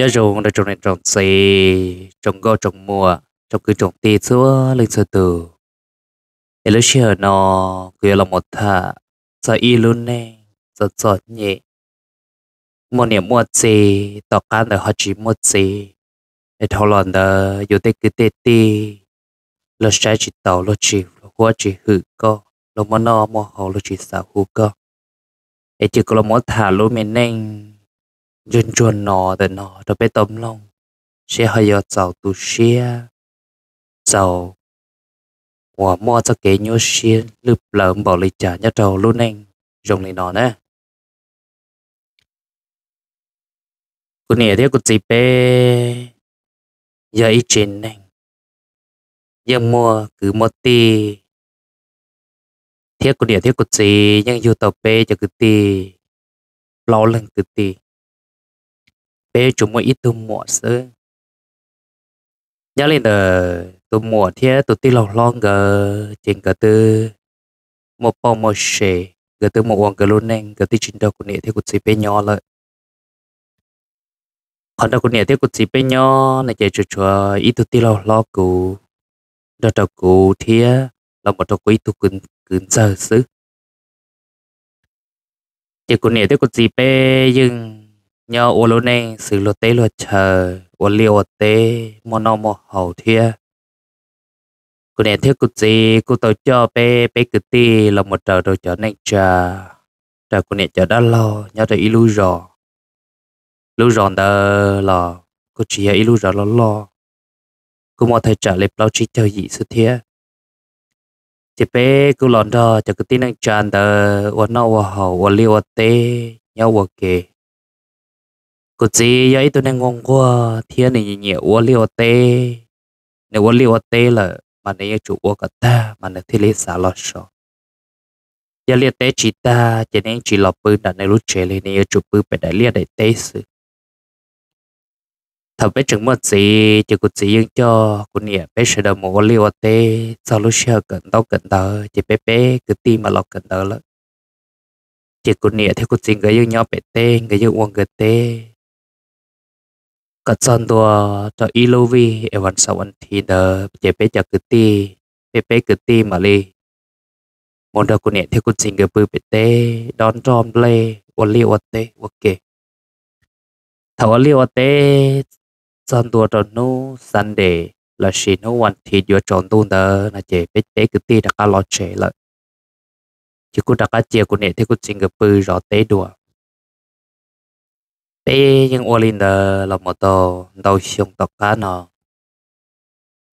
Nyob zoo rau tsoom niam tsoom txiv, tsoom nkauj tsoom muam, tsoom kwv tsoom tij txhua leej txhua tus. Es lub sij hawm no kuv yuav los mus tham txog ib lub neej txom txom nyem, muaj niam muaj txiv, tom qab ntawd ho tsis muaj txiv. Es dhau los ntawd yus tej kwv tej tij luag saib tsis taus, luag tsis huab tsis hwm koj, luag muaj noj muaj haus luag tsis xav hu koj. Es ces kuv los muab tham lub me neej ntsuag ntsuag no ntawm no rau peb tau mloog, seb ho yuav txaus tu siab, txaus uas muaj txoj kev nyuaj siab lwj plaws npaum li cas nyob rau lub neej zoo li no na. Kuv niam thiab kuv txiv peb yog ib tsev neeg yeej muaj kwv muaj tij, thiab kuv niam thiab kuv txiv yeej yug tau peb cov kwv tij plaub leeg kwv tij. Peb tsuas muaj ib tug muam xwb. Nyob li ntawd tus muam thiab tus tij laug hlob nkawd ces nkawd twb muaj poj muaj se, nkawd twb mus ua nkawd lub neej, nkawd twb tsis nrog kuv niam thiab kuv txiv peb nyob lawm. Qhov nrog kuv niam thiab kuv txiv peb nyob no ces tsuas tshuav ib tug tij laug hlob kuv nrog rau kuv thiab los mus rau kuv ib tug kwv ntxawg xwb. Ces kuv niam thiab kuv txiv peb yeej nyob ua lub neej xws luag teb luag chaw, ua liaj ua teb, muaj noj muaj haus thiab. Kuv niam thiab kuv txiv kuj tau coj peb, peb kwv tij los mus raws rau cov neej tsa, raws kuv niam cov dab laug nyob rau ib lub zos. Lub zos ntawd los kuj tsis yog ib lub zos loj loj, kuj muaj thaj tsam li plaub tsib caug yim xwb thiab. Ces peb kuj los nrog cov kwv tij neej tsa ntawd ua noj ua haus, ua liaj ua teb, nyob ua ke. Kuv txiv yog ib tug neeg nquag nquag thiab nws nyiam ua liaj ua teb. Nws ua liaj ua teb lawm mas nws yeej tsum ua kom tag mas nws thiaj li xav los so. Yog liaj teb tsis tag ces nws yeej tsis los pw nram nws lub tsev li, nws yuav tsum pw pem daim liaj daim teb xwb. Thaum peb tseem muaj txiv ces kuv txiv yeej coj kuv niam peb sawv daws mus ua liaj ua teb, txog lub sij hawm kawm ntaub kawm ntawv ces peb peb kwv tij mam los kawm ntawv lawm. Ces kuv niam thiab kuv txiv nkawd yeej nyob pem teb, nkawd yeej ua nkawd teb. Kom txog ntua rau ib lub vij es vas xaum vas thiv ntawd ces peb cov kwv tij, peb peb kwv tij mam li mus nrog kuv niam thiab kuv txiv nkawd pw pem teb dob nroj nplej ua liaj ua teb ua ke. Thaum ua liaj ua teb txog ntua rau hnub Sunday lossis hnub vas thiv yuav tsaus ntuj ntawd no ces peb peb kwv tij rov qab los tsev lawm. Ces kuj rov qab cia kuv niam thiab kuv txiv nkawd pw zov teb dua. Peb yeej ua li ntawd los mus tau ntau xyoo tom qab no.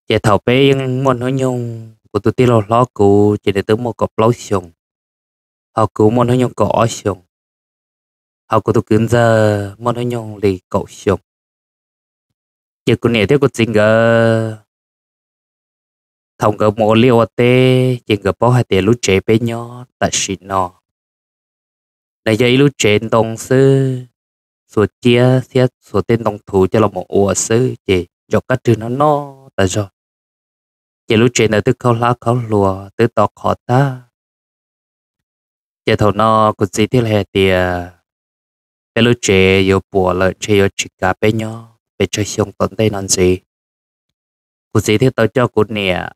Ces thaum peb yeej muaj hnub nyoog, kuv tus tij laug hlob kuv ces nws twb muaj kaum plaub xyoos, ho kuv muaj hnub nyoog kaum ob xyoos, ho kuv tus kwv ntxawg muaj hnub nyoog li kaum xyoos. Ces kuv niam thiab kuv txiv nkawd, thaum nkawd mus ua liaj ua teb ces nkawd paub hais tias lub tsev peb nyob tam sim no nws yog ib lub tsev ntoo xwb, xuas ciab thiab xuas tej ntoo thuv coj los mus ua xwb ces ntsaum kab rwg no no tas zog. Ces lub tsev ntawd twb khaub hlab khaub hluas twb to qhov tag. Ces thaum no kuv txiv thiaj li hais tias peb lub tsev yuav puas lawm, ntshe yuav tsis kav peb nyob pes tsawg xyoo tom ntej no ntxiv. Kuv txiv thiaj tau coj kuv niam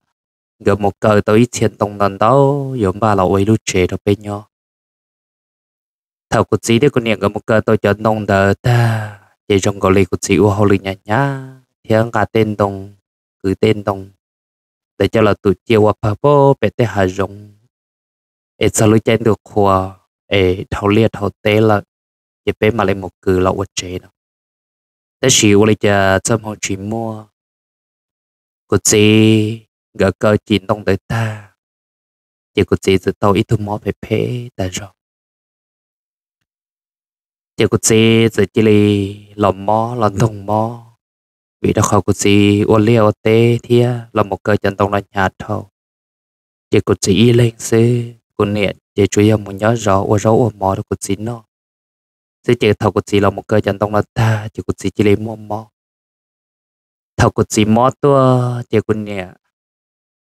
nkawd mus kaw tau ib txhia ntoo ntau ntau yuav npaj los ua ib lub tsev rau peb nyob. Thaum kuv txiv thiab kuv niam nkawd mus kaw tau cov ntoo ntawd tag ces zoo nkaus li kuv txiv ua hauj lwm hnyav hnyav thiab nqa tej ntoo, kwv tej ntoo ntawd coj los tus ciaj ua pawg pem tej hav zoov, es txog lub caij ntuj qhua es dhau liaj dhau teb lawm, ces peb mam li mus kwv los ua tsev no. Tab sis ua li cas txoj hmoo tsis muaj, kuv txiv nkawd kaw cim ntoo ntawd tag, ces kuv txiv txawm tau ib tug mob phem phem tas zog. Ces kuv txiv txawm cia li los mob los ntoog mob, vim rau qhov kuv txiv ua liaj ua teb thiab los mus kaw cov ntoo los hnyav dhau. Ces kuv txiv ib leeg xwb, kuv niam ces tsuas yog mus nyob zov ua zaub ua mov rau kuv txiv noj xwb. Ces thaum kuv txiv los mus kaw cov ntoo los tag ces kuv txiv cia li muaj mob. Thaum kuv txiv mob tuaj ces kuv niam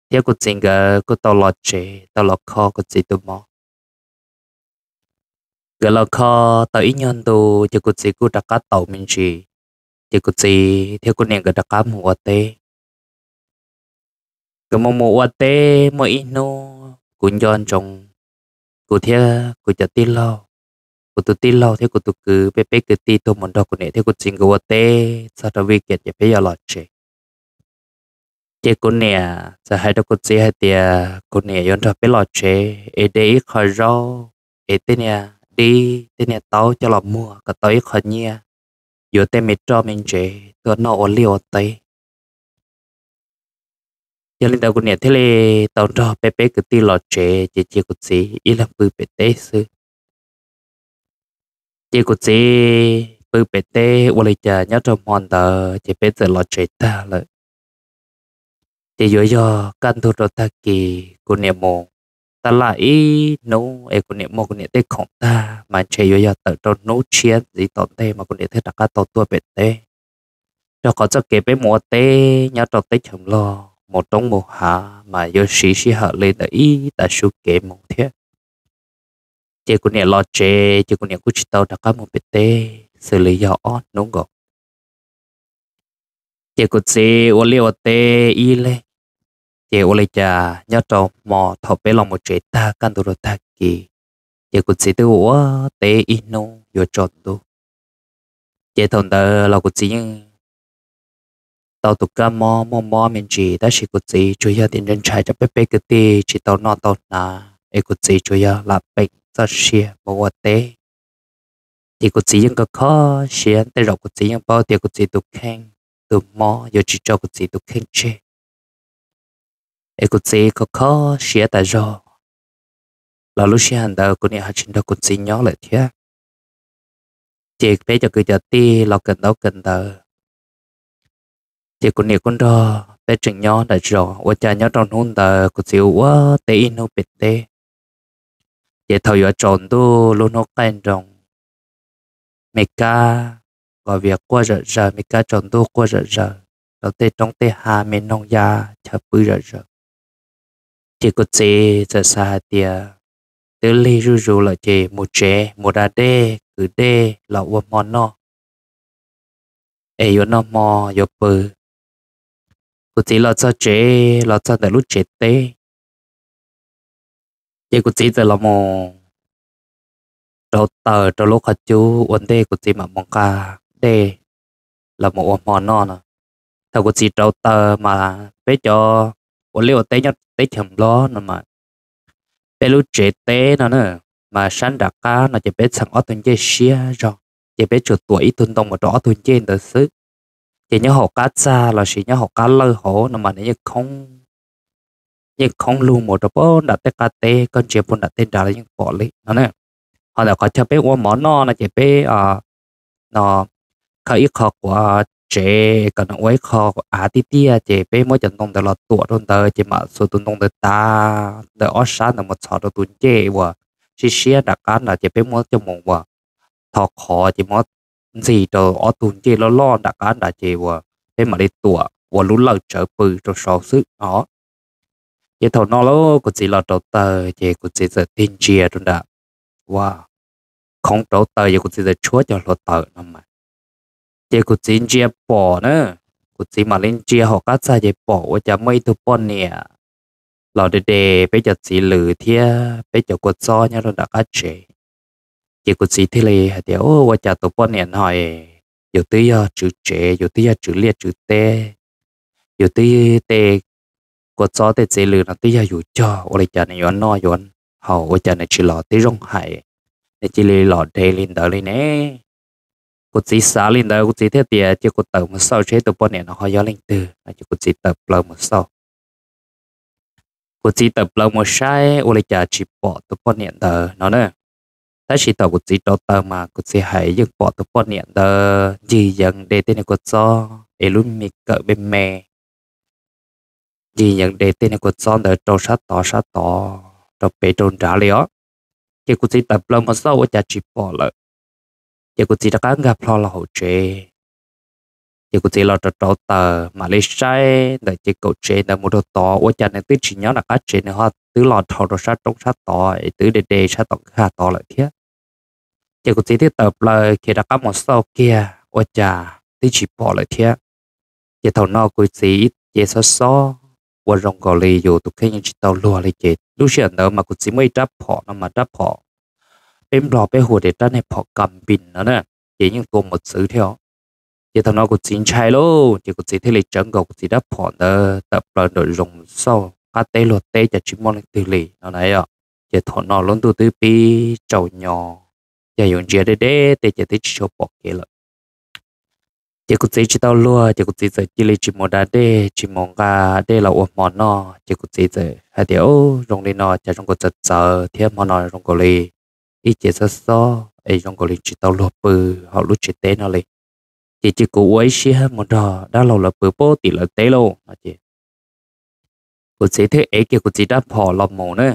thiab kuv txiv nkawd kuj tau los tsev tau los kho kuv txiv tus mob. Nkawd los kho tau ib nyuag ntu ces kuv txiv kuj rov qab taus me ntsis. Ces kuv txiv thiab kuv niam nkawd rov qab mus ua teb. Nkawd mus mus ua teb muaj ib hnub kuv nco ntsoov, kuv thiab kuv cov tij laug, kuv tus tij laug thiab kuv tus kwv, peb peb kwv tij tuaj mus nrog kuv niam thiab kuv txiv nkawd ua teb txog rau weekend ces peb yuav los tsev. Ces kuv niam txawm hais rau kuv txiv hais tias kuv niam yuav nrog peb los tsev es de ib qho zaub es tej niag dib tej niag taub coj los muag kom tau ib qho nyiaj yuav tej me roj me ntsev tuaj noj ua liaj ua teb. Yog li ntawd kuv niam thiaj li tau nrog peb peb kwv tij los tsev ces cia kuv txiv ib leeg pw pem teb xwb. Ces kuv txiv pw pem teb ua li cas nyob rau hmo ntawd ces peb txawm los tsev tag lawm. Ces yuav yog kaj ntug rau tag kis kuv niam mus tab laj ib hnub es kuv niam muag kuv niam tej khoom tag mas ntshe yuav yog tawm rau hnub tshiab ntxiv tom ntej mas kuv niam thiaj rov qab tau tuaj pem teb. Rau qhov txoj kev peb mus ua teb nyob rau teb chaws Nplog mus roob mus hav mas yuav siv sij hawm li ntawm ib tav su kev mus thiab. Ces kuv niam los tsev ces kuv niam kuj tsis tau rov qab mus pem teb xws li yog ob hnub nkaus. Ces kuv txiv ua liaj ua teb ib leeg, ces ua li cas nyob rau hmo thaum peb los mus tsev tag kaj ntug rau tag kis, ces kuv txiv twb ua ua teb ib hnub yuav tsaus ntuj. Ces thaum ntawd los kuv txiv yeej tau tus kab mob muaj mob me ntsis tab sis kuv txiv tsuas yog tias ntshai ntshai rau peb peb kwv tij tsis tau noj tau hnav es kuv txiv tsuas yog lam peem txoj sia mus ua teb. Ces kuv txiv yeej kho kho siab, tej zaum kuv txiv yeej paub tias kuv txiv tus kheej tus mob yuav tsis tso kuv txiv tus kheej tseg, es kuv txiv kho kho siab tas zog. Los lub sij hawm ntawd kuv niam ho tsis nrog kuv txiv nyob lawm thiab. Ces peb cov kwv cov tij los kawm ntaub kawm ntawv, ces kuv niam kuj nrog peb tseem nyob nram zos. Ua cas nyob rau hnub ntawd kuv txiv ua ua teb ib hnub pem teb, ces thaum yuav tsaus ntuj lub hnub qaij nroos, me kab nqos vias quaj zom zaws, me kab tsaus ntuj quaj zom zaws rau tej roob tej hav, me noog ya chaw pw zom zaws. Ces kuv txiv txawm xav hais tias twb lig zuj zus lawm ces mus tsev mus da dej kwv dej los ua hmo noj es yuav noj hmo yuav pw. Kuv txiv los txog tsev, los txog ntawm lub tsev teb, ces kuv txiv txawm los mus rauv taws rau lub qhov cub ua ntej kuv txiv mam mus nqa dej los mus ua hmo noj no. Thaum kuv txiv rauv taws mas peb cov ua liaj ua teb nyob teb chaws Nplog no mas peb lub tsev teb no na, mas sab nram qab no ces peb txheem ob tug ncej siab zog, ces peb tsuas tuam ib tug ntoo mus rau ob tug ncej ntawd xwb. Ces nyob hauv qab txag lossis nyob hauv qab lawj hauv no mas nws yeej khoob, yeej khoob lug mus rau puag nram tej qab teb, koj ntsia puag nram tej nrad los yeej pom li no na. Ho ntawm qhov chaw peb ua mov noj no ces peb no khaws ib qho quav tsev kom nws ua ib qho av tiaj tiaj, ces peb muab cov ntoo ntawd los tuam rau ntawd, ces mam xuas tus ntoo ntawd tav ntawm ob sab ntawd mus txhos rau tus ncej uas siab siab nram qab ntawd, ces peb muab coj mus ua tho qhov, ces muab ntxig rau ob tug ncej loj loj nram qab nrad, ces uas peb mam li tuam ua lub lawj tsawv pw rau saud xwb os. Ces thaum no lauj kuv txiv los rauv taws, ces kuv txiv txawm tig ntsia rau nram ua khoov rauv taws, ces kuv txiv txawm tshuab cov hluav taws no mas, ces kuv txiv ntsia pom na, kuv txiv mam li ntsia hauv qab txag ces pom ua cas muaj ib tug poj niam los de de peb cov txiv lws thiab peb cov kua txob nyob rau nram qab tsev. Ces kuv txiv thiaj li hais tias, Ua cas tus poj niam no yus twb yog tswv tsev, yus twb yog tswv liaj tswv teb, yus twb tej kua txob tej txiv lws no twb yog yus cog, ua li cas nws yuav noj yuav haus, ua cas nws tsis los tib zoo hais, nws cia li los de li ntawd li ne? Kuv txiv xav li ntawd, kuv txiv thiaj tias, Cia kuv tawm mus xauj seb tus poj niam no ho yog leej twg no. Ces kuv txiv tawm plaws mus xauj. Kuv txiv tawm plaws mus saib ua li cas tsis pom tus poj niam ntawd no na. Tab sis thaum kuv txiv rauv taws mas kuv txiv hais yeej pom tus poj niam ntawd ncig yeev de tej niag kua txob es lub me kawm me me, ncig yeev de tej niag kua txob ntawd rau sab tod sab tod, rau pem rau nrad li os. Ces kuv txiv tawm plaws mus xauj ua cas tsis pom lawm. Ces kuv txiv rov qab nkag plho los hauv tsev. Ces kuv txiv los rauv rauv taws mam li saib ntawm ces kaum tsev ntawd mus rau tod, ua cas nws twb tsis nyob nram qab tsev, nws ho twb los dhau rau sab roob sab tod es twb de de sab tom nkag tod lawm thiab. Ces kuv txiv thiaj tawm plaws khiav rov qab mus xauj kiag ua cas twb tsis pom lawm thiab. Ces thaum no kuv txiv ib ce xob xob ua zoo nkaus li yus tus kheej yeej tsis tau luag li, ces lub sij hawm ntawd mas kuv txiv muaj ib rab phom no mas rab phom peb Nplog peb hu tias rab niag phom kas npis no na, ces yeej tua mus txwv thiab os. Ces thaum no kuv txiv ntshai lauj, ces kuv txiv thiaj li tsawv nkaus kuv txiv rab phom ntawd tawm plaws nraum zoov xauj qab teb luag teb cas tsis muaj leej twg li no na yom. Ces thaum no lub ntuj twb pib tsaus nyo, yog yus ntsia deb deb tej ces twb tsis tshua pom kev lawm. Ces kuv txiv tsis tau luag ces kuv txiv txawm cia li tsis mus da dej tsis mus nqa dej los ua hmo noj, ces kuv txiv txawm hais tias, Ub, zoo li no cas zoo nkaus txawv txawv thiab hmo no zoo nkaus li ib ce xob xob es zoo nkaus li tsis tau luag pw hauv lub tsev teb no li. Ces cia kuv ua ib siab mus nrog dab laug lawv pw pem tim lawv teb lauj no ces kuv txiv thiaj ev kiag kuv txiv rab phom los mus na.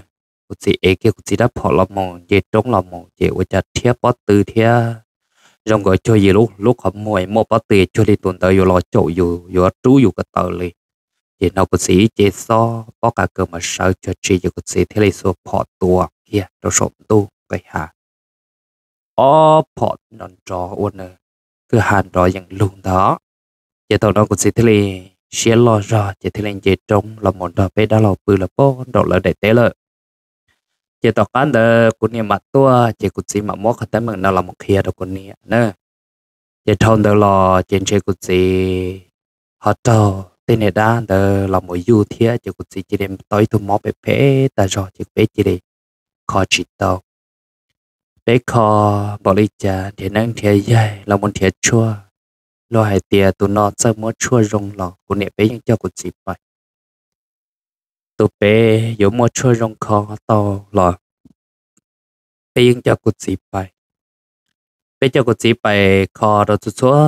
Kuv txiv ev kiag kuv txiv rab phom los mus nce roob los mus ces ua cas rhiab pob tw thiab zoo nkaus cuag yus lub qhov muag muaj pob tw cuag li tus ntawd yuav los caum yus yuav rub yus ko taw li. Ces no kuv txiv ib ce xob pob qa kaws mas sawv cuag tsi ces kuv txiv thiaj li xuas phom tua kiag rau saum ntuj nqis hav, ob phom nrov nrov ua nws kwj ha nrov yees lug ntag. Ces thaum no kuv txiv thiaj li siab loj zog ces thiaj li nce roob los mus nrog peb dab laug pw lawm pem nraum lawv daim teb lawm. Ces tom qab ntawd kuv niam mam tuaj ces kuv txiv mam muab qhov teeb meem no los mus qhia rau kuv niam na. Ces dhau ntawd los ces ntshe kuv txiv ho raug tej niag dab ntawd los mus yuj thiab ces kuv txiv cia li tau ib tug mob phem phem tag zog ces peb cia li kho tsis tau. Peb kho npaum li cas nrhiav neeb nrhiav yaig los mus nrhiav tshuaj, luag hais tias tus no txawj muab tshuaj zoo los kuv niam peb yeej coj kuv txiv pais. Tus pem yuav muaj tshuaj zoo kho tau los peb yeej coj kuv txiv pais. Peb coj kuv txiv pais kho rau txhua txhua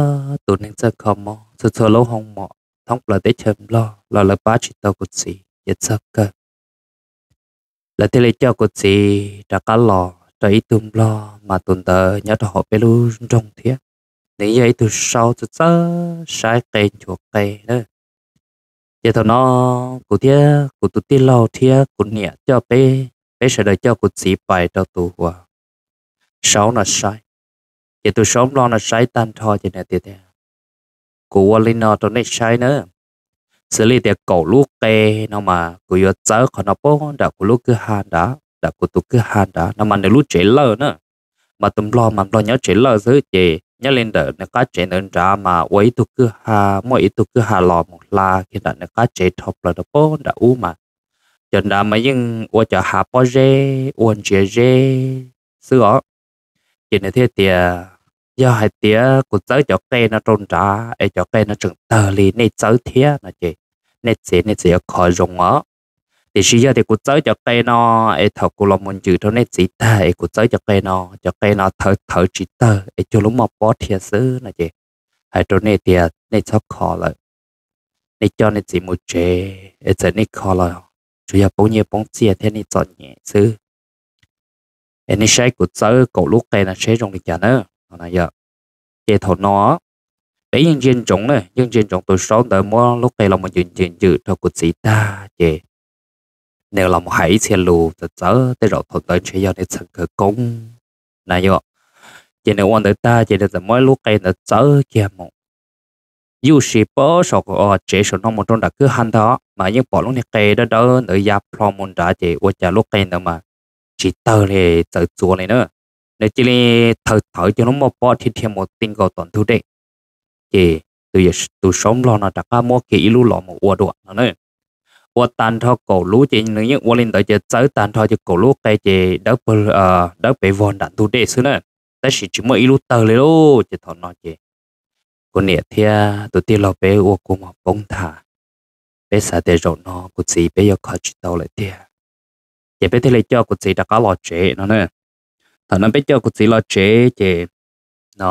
tus neeg txawj kho mob, txhua txhua lub hoob mom thoob plaws teb chaws Nplog los lawv pab tsis tau kuv txiv ces txog kawg lawv thiaj li coj kuv txiv rov qab los rau ib tug Nplog mas tus ntawd nyob rau hauv peb lub nroog thiab. Nws yog ib tug saub txawj txawj saib qe nchuav qe na. Ces thaum no kuv thiab kuv tus tij laug thiab kuv niam coj peb, peb sawv daws coj kuv txiv pais rau tus uas saub no saib. Ces tus saub Nplog no saib tag nrho ces nws tias tias, kuv ua li no rau nej saib na, xws li tias kaum lub qe no mas kuv yuav txawb qhov no pem nram kuv lub kwj ha nrad, nram kuv tus kwj ha nrad no mas nws lub tsev lawj na. Mas tus Nplog mas Nplog nyob tsev lawj xwb ces nyob li ntawm nws qab tsev ntawd nrad mas ua ib tug kwj ha, muaj ib tug kwj ha los mus hla kiag nram nws qab tsev dhau plaws rau pem nram ub mas cov nrad mas yeej ua cov hav pob zeb ua ntsia zeb xwb os. Ces nws thiaj tias, yog hais tias kuv txawb cov qe no rau nrad es cov qe no tseem tawg li nej txawb thiab no ces nej txiv nej txiv yuav kho zoo os. Tiam sis yog tias kuv txawb cov qe no es thaum kuv los mus ncws rau nej txiv tag es kuv txawb cov qe no, cov qe no thawv thawv tsis tawg es cuag lub moj pob dhia xwb no ces hais rau nej tias nej txhob kho lawm. Nej coj nej txiv mus tsev es txawm nej kho los tsuas yog poob nyiaj poob txiaj thiab nej txom nyem xwb. Es nej saib kuv txawb kaum lub qe no seb zoo li cas na. Ces thaum no peb yeej ntsia ntsoov na, yeej ntsia ntsoov tus saub ntawd muab lub qe los mus ncws ncws ncws rau kuv txiv tag ces nws los mus hais ib txhia lus txawv txawv, tej zaum thaum ntawd ntshe yog nws txheem khawv koob na yom. Ces nws ua ntawd tag ces nws txawm muab lub qe ntawd txawb kiag mus yuj sis pem saum tsev saum no mus rau nram kwj ha ntag mas yeej pom lub niag qe dawb dawb ntawd ya plho mus nrad ces ua cas lub qe ntawd mas tsis tawg li, txawv txuas li na. Nws cia li thawv thawv cuag lub moj pob dhia dhia mus ti nkaus tom ntug dej. Ces tus saub Nplog no rov qab muab kiag ib lub los mus ua dua no na. Ua tag nrho kaum lub ces nws yeej ua li ntawd ces txawb tag nrho ces kaum lub qe ces dawb pawg, dawb pes vog nram ntug dej xwb na, tab sis tsis muaj ib lub tawg li lauj. Ces thaum no ces kuv niam thiab tus tij laug peb ua kua muag poob nthav, peb xav tias zaum no kuv txiv peb yuav kho tsis tau lawm tiag. Ces peb thiaj li coj kuv txiv rov qab los tsev no na. Thaum no peb coj kuv txiv los tsev ces no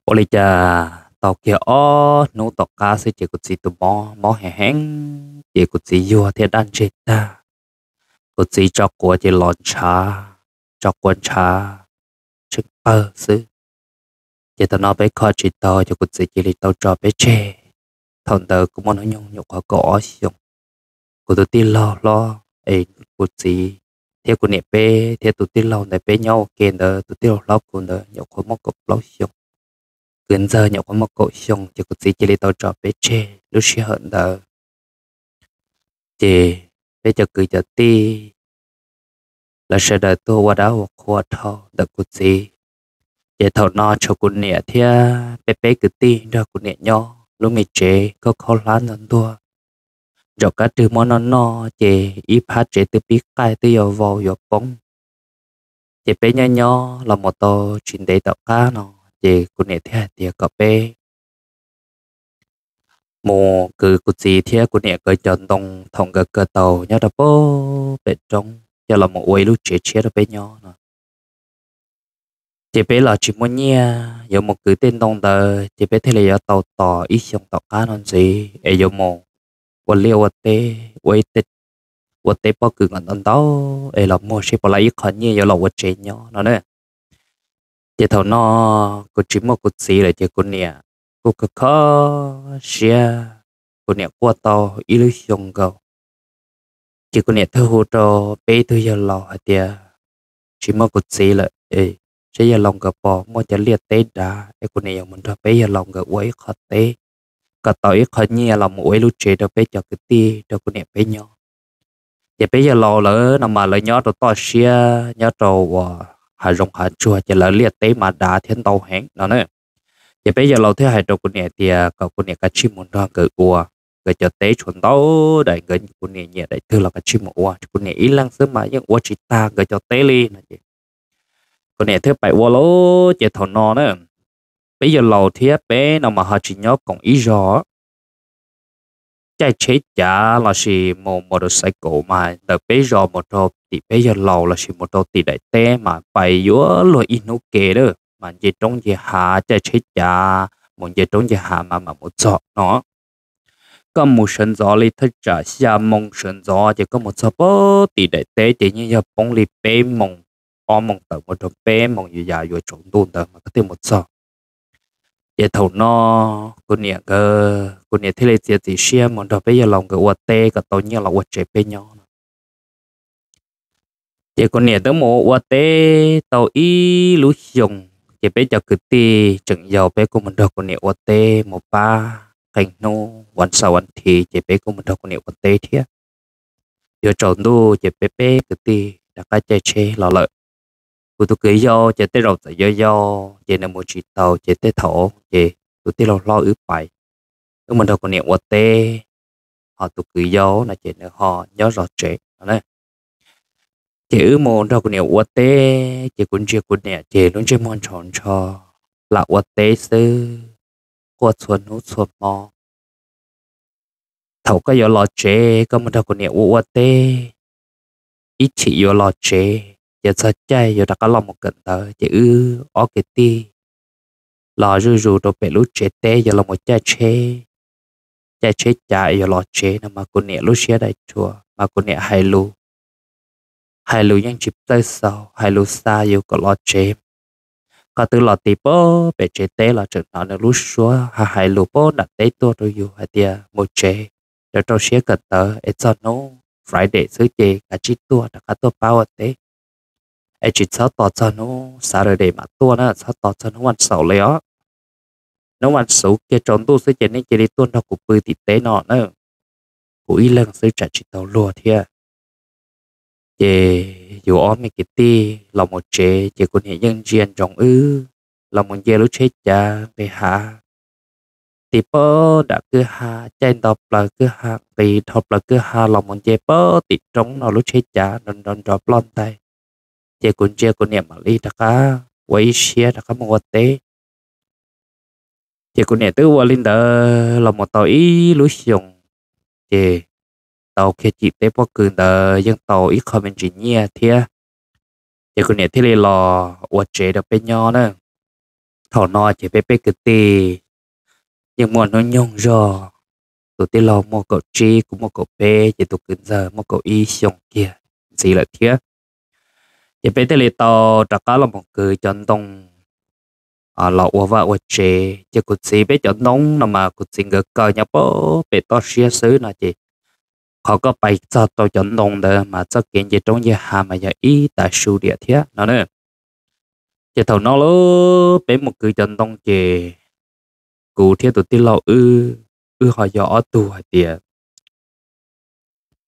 ua li cas tau kiag ob hnub tom qab xwb ces kuv txiv tus mob mob heev heev ces kuv txiv yuag thiab daj ntseg tag. Kuv txiv tso quav ces los ntshav, tso quav ntshav tsheej pawg xwb. Ces thaum no peb kho tsis tau ces kuv txiv cia li tau tso peb tseg. Thaum ntawd kuv muaj hnub nyoog nyuam qhuav kaum ob xyoos. Kuv tus tij laug hlob es kuv txiv thiab kuv niam peb thiab tus tij laug ntawd peb nyob ua ke ntawd, tus tij laug hlob kuv ntawd nyuam qhuav muaj kaum plaub xyoos. kwv ntxawg nyuam qhuav muaj kaum xyoo ces kuv txiv cia li tau tso peb tseg lub sij hawm ntawd. Ces peb cov kwv cov tij lawv sawv daws tuaj ua dab ua qhua dhau ntawm kuv txiv. Ces thaum no tshuav kuv niam thiab peb peb kwv tij nrog kuv niam nyob lub me tsev khaub khaub hlab ntog ntuag, ntsaum kab rwg muab noj noj ces ib phab tsev twb pib qaij twb yuav vau yuav poob. Ces peb nyob nyob los mus tau tsis ntev tom qab no, ces kuv niam thiaj hais tias kom peb mus kwv kuv txiv thiab kuv niam nkawd cov ntoo thaum nkawd kaw tau nyob rau pem roob coj los mus ua ib lub tsev tshiab rau peb nyob no. Ces peb los tsis muaj nyiaj yuav mus kwv tej ntoo ntawd, ces peb thiaj li yuav tau tos ib xyoo tom qab no ntxiv es yuav mus ua liaj ua teb, ua teb pob kws kom ntau ntau es los muag seb puas tau ib qho nyiaj yuav los ua tsev nyob no na. Ces thaum no kuv tsis muaj kuv txiv lawm ces kuv niam kuj kho kho siab, kuv niam quaj tau ib lub xyoo nkaus. Ces kuv niam thiaj hu rau peb ib tug yawg laus hais tias, tsis muaj kuv txiv lawm, saib yawg laus nkawd puas muaj cov liaj teb dav es kuv niam yuav mus nrog peb yawg laus nkawd ua ib qho teb kom tau ib qho nyiaj los mus ua ib lub tsev rau peb cov kwv tij rau kuv niam peb nyob. Ces peb yawg laus lawv no mas lawv nyob rau toj siab nyob rau uas hav zoov hav tsuag ces lawv liaj teb mas dav thiab ntau heev no na. Ces peb yawg laus thiaj hais rau kuv niam tias kom kuv niam kav tsij mus nrog nkawd ua, nkawd cov teb tshuav ntau daim, nkawd kuv niam nyiam daim twg los kav tsij mus ua. Kuv niam ib leeg xwb mas yeej ua tsis tag nkawd cov teb li no ces kuv niam thiaj pais ua lawm. Ces thaum no na, peb yawg laus thiab peb no mas ho tsis nyob koom ib zos. Caij tsheb cav lossis mus motorcycle mas ntawm peb zos mus rau tim peb yawg laus lossis mus rau tim daim teb mas pais yuav luag ib hnub ke lawm mas nce roob nce hav, caij tsheb cav mus nce roob nce hav mas mam mus txog no. Koj mus sawv ntxov li thaj tsam xya moo sawv ntxov ces koj mus txog pem tim daim teb ces yeej yog poob li peb moo, ob moo tawm mus rau peb moo yuav yav yuav tsaus ntuj ntawd mas koj thiaj mus txog. Ces thaum no kuv niam nkawd, kuv niam thiaj li txiav txim siab mus nrog peb yawg laus nkawd ua teb kom tau nyiaj los ua tsev peb nyob no. Ces kuv niam twb mus ua teb tau ib lub xyoos ces peb cov kwv tij tseem yau peb kuj mus nrog kuv niam ua teb mus pab qee hnub vas xaum vas thiv ces peb kuj mus nrog kuv niam ua teb thiab. Yuav tsaus ntuj ces peb peb kwv tij rov qab caij tsheb los lawm. Kuv tus kwv yau ces tej zaum txawm yau yau ces nws mus tsis tau ces tej thaum ces tus tij laug hlob wb pais, wb mus nrog kuv niam ua teb, ho tus kwv yau no ces nws ho nyob zov tsev no. Ces wb mus nrog kuv niam ua teb ces kuv ntsia kuv niam ces lub ntsej muag ntshaus ntsho, lam ua teb xwb, quaj txhua hnub txhua hmo. Thaum koj yuav los tsev koj mus nrog kuv niam ua ua teb, ib chim yuav los tsev ces txog caij yuav rov qab los mus kawm ntawv ces wb ob kwv tij los zuj zus rau pem lub tsev teb yuav los mus caij tsheb, caij tsheb cav yuav los tsev no mas kuv niam lub siab dai rhuav mas kuv niam hais lus, hais lus yeej tsis txawj xaus, hais lus xa yus kom los tsev. Qhov twg los txog pem tsev teb los tseem hnov nws lub suab hais lus pem nram teb tuaj rau yus hais tias mus tsev, rau rau siab kawm ntawv es txog hnub Friday xwb ces kav tsij tuaj rov qab tuaj pab ua teb. Es tsis txhob tos txog hnub Saturday mam tuaj na, txhob tos txog hnub vas xaum li os. Hnub vas xaum kiag tsaus ntuj xwb ces nej cia li tuaj nrog kuv pw tim teb no na. Kuv ib leeg xwb tsam tsis tau luag thiab. Ces yus ob me kwv tij los mus tsev ces kuv niam yeej ntsia ntsoov wb los mus nce lub tsheb cav nqis hav, txog pem nram kwj ha, caij nto plaws kwj ha, nqis dhau plaws kwj ha los mus nce pem tim roob no lub tsheb cav nrov nrov ploj ntais. Ces kuv ntsia kuv niam mam li rov qab ua ib siab rov qab mus ua teb. Ces kuv niam twb ua li ntawd los mus tau ib lub xyoos, ces tau kiag cim teb pob kws ntawd yeej tau ib qho me ntsis nyiaj thiab. Ces kuv niam thiaj li los ua tsev rau peb nyob na. Thaum no ces peb peb kwv tij yeej muaj hnub nyoog zog, tus tij laug muaj kaum tsib, kuv muaj kaum peb, ces tus kwv ntxawg muaj kaum ib xyoos kiag ntxiv lawm thiab. Ces peb thiaj li tau rov qab los mus kwv cov ntoo los ua vaj ua tsev. Ces kuv txiv peb cov ntoo no mas kuv txiv nkawd kaw nyob pem toj siab xwb no ces qhov koj pais txog rau cov ntoo ntawd mas txoj kev nce roob nce hav mas yog ib tav su diam thiab no na. Ces thaum no lub peb mus kwv cov ntoo ces tus thiab tus tij laug wb, wb ho yog ob tug hais tias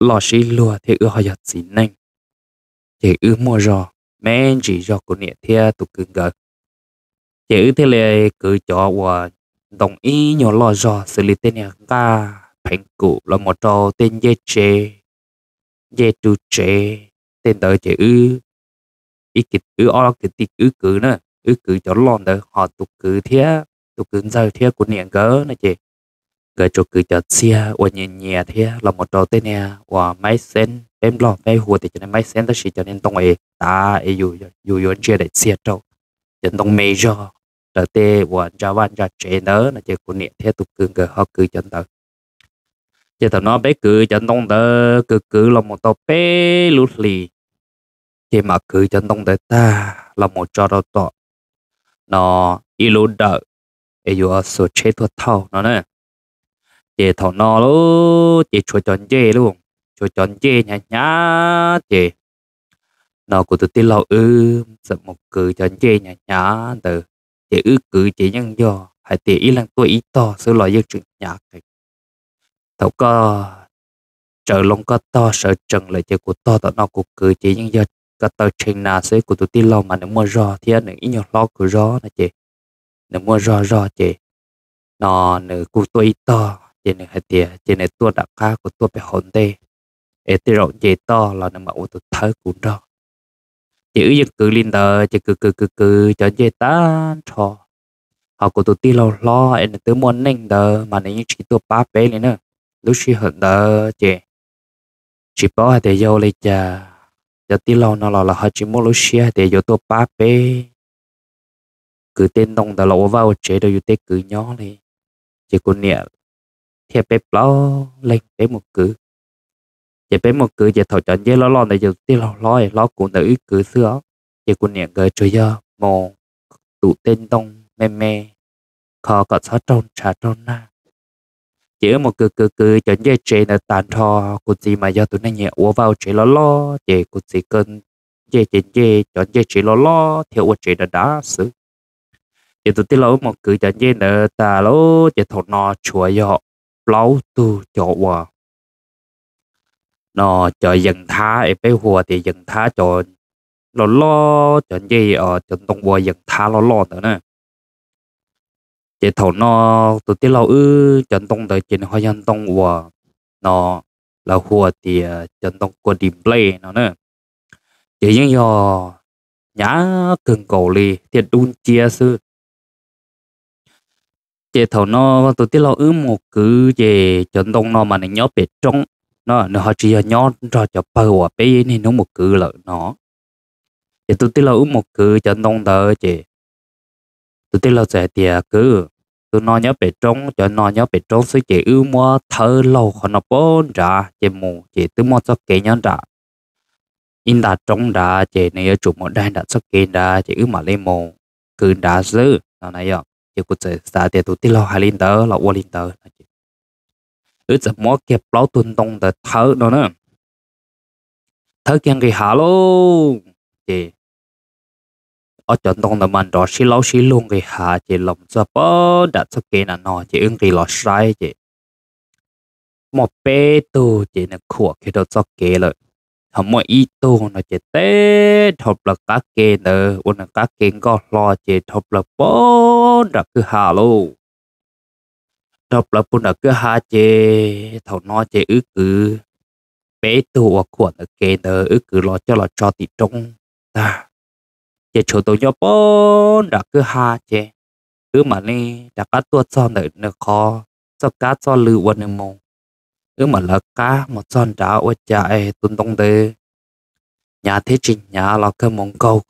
loj sib luag thiab wb ho yog txiv neej, ces wb muaj zog me ntsis zog kuv niam thiab tus kwv nkawd. Ces wb thiaj li kwv cov uas ntoo ib nyuag loj zog xws li tej niag nqaj pheev kum los mus rau tej ncej tsev, ncej ru tsev, tej ntawd ces wb, wb ob kwv tij wb kwv na, wb kwv cov loj ntawd, ho tus kwv thiab tus kwv ntxawg thiab kuv niam nkawd no ces nkawd tsuas kwv cov txiag uas nyias nyias thiab los mus rau tej niag uas maib xeeb, peb Nplog peb hu tias cov niag maib xeeb tab sis cov niag ntoo es tav es yus yuav ntsia daim txiag rau, cov ntoo me zog raws tej uas ntsa vaj ntsa tsev ntawd no ces kuv niam thiab tus kwv nkawd ho kwv cov ntawd. Ces thaum no peb kwv cov ntoo ntawd kwv kwv los mus tau peb lub hlis, ces mam kwv cov ntoo ntawd tag los mus tso rau tom no ib lub dawm es yuav xuas tsheb tuaj thauj no na. Ces thaum no lauj ces tshuav cov ncej lauj, tshuav cov ncej hnyav hnyav ces no kuv tus tij laug wb txawm mus kwv cov ncej hnyav hnyav ntawd. Ces wb kwv ces yeej yog hais tias ib leeg tuaj ib tog xwb los yeej tseem hnyav qees. Thaum koj sawv loo koj tog sawv tsees lawm ces kuv tog tom no kuv kwv ces yeej yog ko taw tshee na xwb. Kuv tus tij laug mas nws muaj zog thiab nws ib nyuag hlob kuv zog no ces nws muaj zog zog ces no nws kuj tuaj ib tog ces nws hais tias ces nws tuaj nram qab kuv tuaj pem hauv ntej, es tej zaum nce toj los nws mam ua tus thawb kuv nrog. Ces wb yeej kwv li ntawd ces kwv kwv kwv kwv cov ncej tag nrho. Ho kuv tus tij laug hlob es nws twb muaj neej ntawd mas nws yeej tsis tuaj pab peb li na. Lub sij hawm ntawd ces tsis paub hais tias yog li cas cov tij laug no los lawv ho tsis muaj lub siab hais tias yuav tuaj pab peb kwv tej ntoo ntawd los ua vaj ua tsev rau yus tej kwv nyob li. Ces kuv niam thiab peb plaub leeg peb mus kwv. Ces peb mus kwv ces thaum cov ncej loj loj ntawd ces tus tij laug hlob es hlob kuv ntawd wb kwv xwb os. Ces kuv niam nkawd tsuas yog mus tum tej ntoo me me kho kom txhob raug ntshav raug nag. Ces wb mus kwv kwv kwv cov ncej tsev ntawd tag nrho, kuv txiv mas yog tus neeg nyiam ua vaj ua tsev loj loj ces kuv txiv kaw ncej ces ncej cov ncej tsev loj loj thiab ua tsev dav dav xwb. Ces tus tij laug wb mus kwv cov ncej ntawd tas lauj ces thaum no tshuav yog plaub tug cov uas no cov yees nthab es peb hu tias yees nthab cov loj loj cov ncej cov ntoo ua yees nthab loj loj ntawd na. Ces thaum no tus tij laug wb cov ntoo ntawd ces nws ho yog ntoo uas no lawv hu tias cov ntoo kua dis nplej no na. Ces yeej yog hnyav kawg nkaus li thiab dub nciab xwb. Ces thaum no tus tij laug wb mus kwv ces cov ntoo no mas nws nyob pem roob no, nws ho tsis yog nyob nrog cov pawg uas peb niaj hnub mus kwv lawm no. Ces tus tij laug wb mus kwv cov ntoo ntawd ces tus tij laug txawm hais tias, Kwv, tus no nyob pem roob, cov no nyob pem roob xwb ces wb muab thawb laug qhov no pem nrad ces mus ces twb muaj txoj kev nyob nram ib nta roob nrad ces nws yuav tsum mus daig nram txoj kev nrad ces wb mam li mus kwv nrad xwb no na yom. Ces kuv txawm xav tias tus tij laug hais li ntawd los ua li ntawd no ces wb txawm muab kiag plaub tug ntoo ntawd thawb no na, thawb kiag nqis hav lauj. Ces ob cov ntoo ntawd mas nrov sib laub sib lug nqis hav ces los txog pem nram txoj kev na no ces wb nqis los saib ces muaj peb tug ces nws khuam kiag rau txoj kev lawm. Ho muaj ib tug no ces teb dhau plaws qab ke ntawd ua nws qab ke nkoj hlo ces dhau plaws pem nram kwj ha lauj. Dhau plaws pem nram kwj ha ces thaum no ces wb kwv, peb tug uas khuam ntawm kev ntawd wb kwv los coj los tso tim roob tag, ces tshuav tus nyob pem nram kwj ha ces wb mam li rov qab tuaj txog ntawm nws qhov txoj kab txoj lw uas nws mus. Wb mam lawv qab mus txog nrad ua cas es tus ntoo ntawd hnyav thiab tsis hnyav los kawg mus nkaug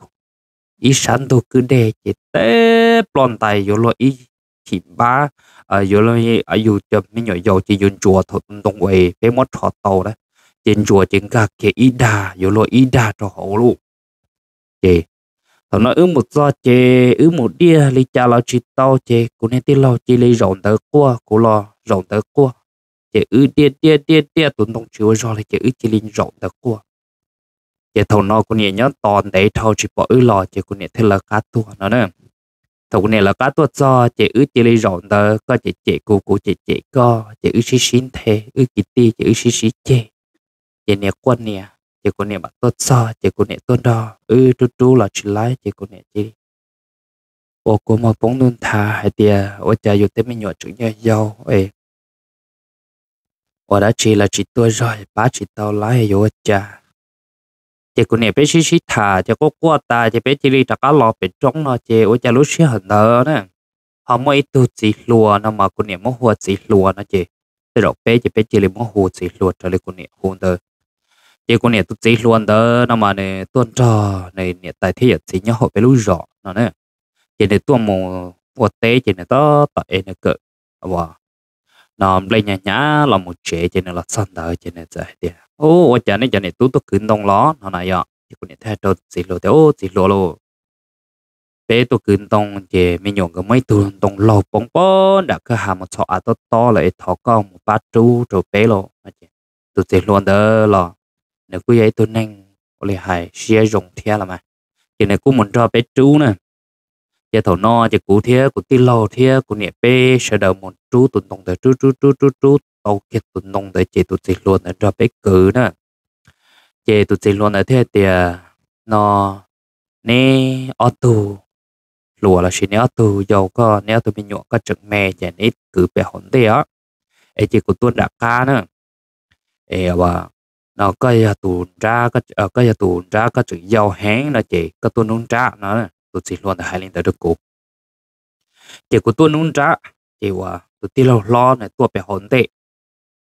ib sab ntug kwj dej ces teb ploj ntais yuav luag ib chim npab, yuav luag, yus cov me nyuam yaus ces yus ntsuas thaum tus ntoo uas peb muab rho tau na, ces ntsuas ces nkag kiag ib dag yuav luag ib dag rau hauv lauj. Ces thaum no wb mus txog ces wb mus diaj li cas los tsis tau ces kuv niag tij laug cia li zaum ntawd quaj, kuv los zaum ntawd quaj. Ces wb diaj diaj diaj diaj tus ntoo tsis ua zog li ces wb cia li zaum ntawd quaj. Ces thaum no kuv niam nyob tos ntev dhau tsis pom wb los ces kuv niam thiaj lawv qab tuaj no na. thaum kuv niam lawv qab tuaj txog ces wb cia li zaum ntawd, koj cem cem kuv, kuv cem cem koj, ces wb sib sib nthe, wb kwv tij ces wb sib sib ceg. Ces niam quaj niam, ces kuv niam mam tuaj txog, ces kuv niam tuaj nrog wb rub rub los tsis laib, ces kuv niam cia li ua kua muag poob ntuj nthav hais tias ua cas yus tej me nyuam tseem yog yau es ua dab tsi los tsis tuaj zog, pab tsis tau laib yuav ua cas. Ces kuv niam peb sib sib tham ces quaj quaj tas ces peb cia li rov qab los pem roob no, ces ua cas lub sij hawm ntawd na ho muaj ib tug txiv hluas no mas kuv niam muab hu ua txiv hluas no ces tej zaum peb ces peb cia li muab hu txiv hluas raws li kuv niam hu ntawd. Ces kuv niam tus txiv hluas ntawd no mas nws tuaj nrog nws niam tais thiab yawm txiv nyob hauv peb lub zos no na. Ces nws tuaj mus ua teb ces nws tab tom ev nws kawm no nplej nyav hnyav los mus tsev, ces nws los txog ntawd ces nws txawm hais tias, Ua cas nej cov niam tub tuaj kwv ntoo los no na yom? Ces kuv niam thiaj hais rau txiv hluas tias, Ub, txiv hluas lauj, peb tuaj kwv ntoo ces me nyuam nkawd muab ib tug ntoo laug poob poob nram kwj ha mus txhos av tob tob lawm es thov koj mus pab rub rau peb lauj. Tus txiv hluas ntawd los nws kuj yog ib tug neeg ua li hais siab zoo thiab los mas, ces nws kuj mus nrog peb rub na. Ces thaum no ces kuv thiab kuv tij laug thiab kuv niam peb sawv daws mus rub tus ntoo ntawd, rub rub rub rub rub tau kiag tus ntoo ntawd ces tus txiv hluas ntawd nrog peb kwv na. Ces tus txiv hluas ntawd thiaj tias, No, neb ob tug hluas los sis neb ob tug yau, koj neb ob tug me nyuam koj tseem me ces neb kwv pem hauv ntej os, es ces kuv tuaj nram qab na. Es no, koj yog tus nrab, koj yog tus nrab, koj tseem yau heev no ces koj tuaj nub nrab no. Tus txiv hluas ntawd hais li ntawd rau kuv. Ces kuv tuaj nub nrab, ces uas tus tij laug hlob nws tuaj pem hauv ntej,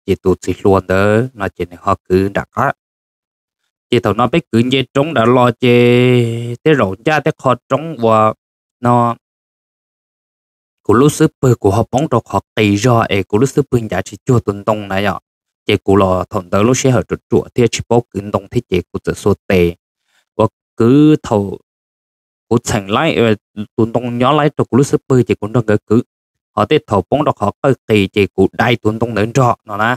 ces tus txiv hluas ntawd no ces nws ho kwv nram qab. Ces thaum no peb kwv nce roob nrad los ces tej zaum ncaj tej qho roob uas no kuv lub xub pwg kuv ho poob rau qhov qis zog es kuv lub xub pwg ncav tsis cuag tus ntoo na yom. Ces kuv los thaum ntawd lub sij hawm ruam ruam thiab tsis paub kwv ntoo thiab ces kuv txawm xuas tes uas kwv thaum kuv txheem laib tus ntoo nyob laib rau kuv lub xub pwg ces kuv nrog nkawd kwv, ho tej thaum poob rau qhov qawj qis ces kuv dai tus ntoo ntawd nrog no na.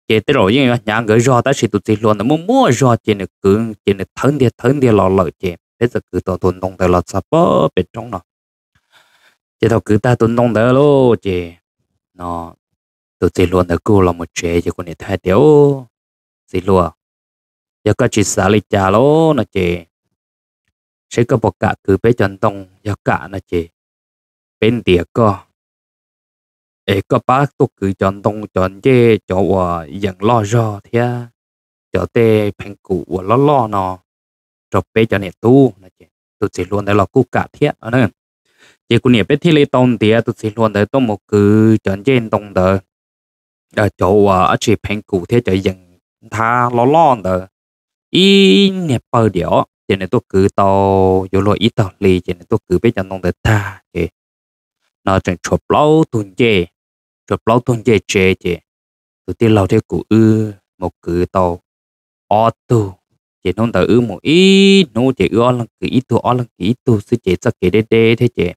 Ces tej zaum yeej yuav hnyav nkawd zog tab sis tus txiv hluas ntawd muaj muaj zog ces nws kwv ces nws thawb ntiag thawb ntiag los lawm ces peb txawm kwv tau tus ntoo ntawd los txog pem roob no. Ces thaum kwv tag tus ntoo ntawd lauj ces no tus txiv hluas ntawd kuj los mus tsev ces kuv niam thiaj hais tias, Txiv hluas, yog koj tsis xav li cas lauj no ces seb koj puas kam kwv peb cov ntoo, yog kam no ces peb ntiav koj es koj pab tuaj kwv cov ntoo cov ncej cov uas yees loj zog thiab cov tej pheev kum uas loj loj no rau peb cov niam tub no ces tus txiv hluas ntawd los kuj kam thiab. Ces kuv niam peb thiaj li tau ntiav tus txiv hluas ntawd tuaj mus kwv cov ncej ntoo ntawd, cov uas dab tsi pheev kum thiab cov yees nthab loj loj ntawd ib niag pawg diam os. Ces nws tuaj kwv tau yuav luag ib tog hli ces nws tuaj kwv peb cov ntoo ntawd tag ces no tseem tshuav plaub tug ncej, tshuav plaub tug ncej tsev ces tus tij laug thiab kuv wb mus kwv tau ob tug. Ces hnub ntawd wb mus ib hnub ces wb ob leeg kwv ib tug ob leeg kwv ib tug xwb ces txoj kev deb deb thiab ces